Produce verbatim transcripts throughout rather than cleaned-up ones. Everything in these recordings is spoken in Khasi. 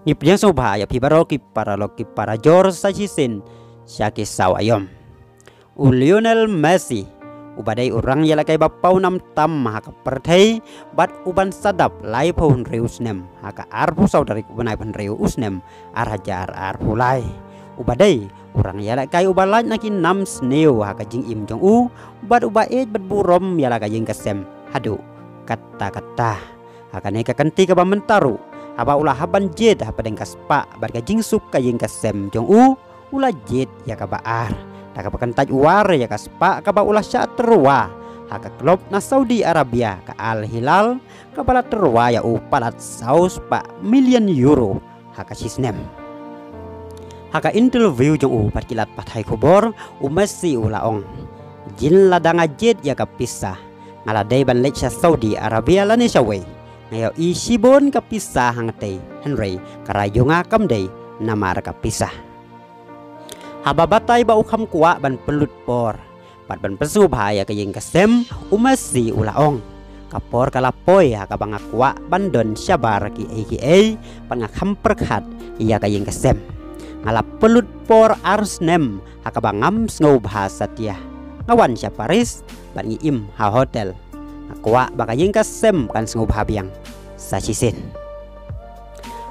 Ngi pdiang sngewbha ïa phi baroh ki paralok ki parajor sa shisien sha ki saw aïom. U Lionel Messi, uba dei u rang ïalehkai ba pawnam tam ha ka pyrthei, bad uban sa dap laiphew hynriew snem ha ka arphew saw tarik u bnai hynriew u snem ar hajar arphew lai. Uba dei u rang ïalehkai uba lait na ki nam sniew ha ka jingim jong u, bad uba ïeit bad burom ïa la ka ïing ka sem haduh katta katta. Ha kane ka kynti kaba mynta ruh, haba u la hap ban jied hapdeng ka spah bad ka jingsuk ka ïing ka sem jong u, u la jied ïa kaba ar. Da kaba kyntait war ïa ka spah kaba u la shah tyrwa ha ka klub na Saudi Arabia, ka Al Hilal, kaba la tyrwa ïa u palat saw spah million euro ha ka shisnem. Ha ka interview jong u bad ki lad pathai khubor, u Messi u la ong, "Jin lada nga jied ïa ka pisa, nga la dei ban leit sha Saudi Arabia lane shawei. Nga ïohi shibun ka pisa hangtei, hynrei ka rai jong nga kam dei namar ka pisa." Haba batai ba u kham kwah ban pynlut por bad ban pynsngewbha ïa ka ïing ka sem, u Messi u la ong, "Ka por ka la poi ha kaba nga kwah ban don shabar kiei kiei, bad nga kham pyrkhat ïa ka ïing ka sem. Nga la pynlut por ar snem ha kaba ngam sngewbha satia. Nga wan sha Paris bad ngi im ha hotel. Nga kwah ba ka ïing ka sem kan sngewbha biang sa shisien."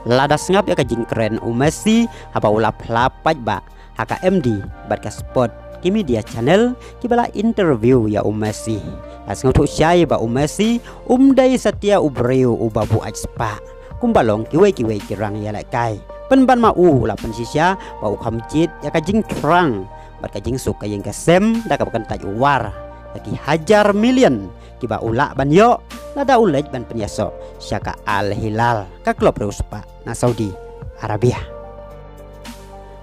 Lada sngap ïa ka jingkren u Messi haba u la phla paidbah ha ka M D bad ka sport, ki media channel kiba la interview ïa u Messi, la sngewthuh shai ba u Messi um dei satia u briew uba buaid spah kumba long kiwei kiwei ki rang ïalehkai. Pynban ma u la pynshisha ba u kham jied ïa ka jingthrang bad ka jingsuk ka ïing ka sem da kaba kyntait war ïa ki hajar million kiba u lah ban ïoh lada u leit ban pynïasoh sha ka Al Hilal, ka klub riewspah na Saudi Arabia.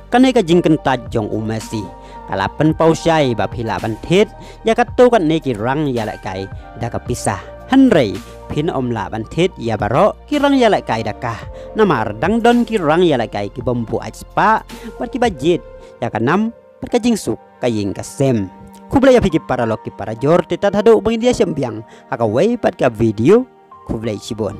Kane ka jingkyntait jong u Messi ka la pynpaw shai ba phi lah ban thied ïa katto katne ki rang ïalehkai da ka pisa, hynrei phin ym lah ban thied ïa baroh ki rang ïalehkai da ka. Namar dang don ki rang ïalehkai ki bym buaid spah bad kiba jied ïa ka nam bad ka jingsuk ka ïing ka sem. Khublei ïa phi ki paralok ki parajor, te tad haduh ba ngin ïashem biang ha kawei pat ka video. Khublei shibun.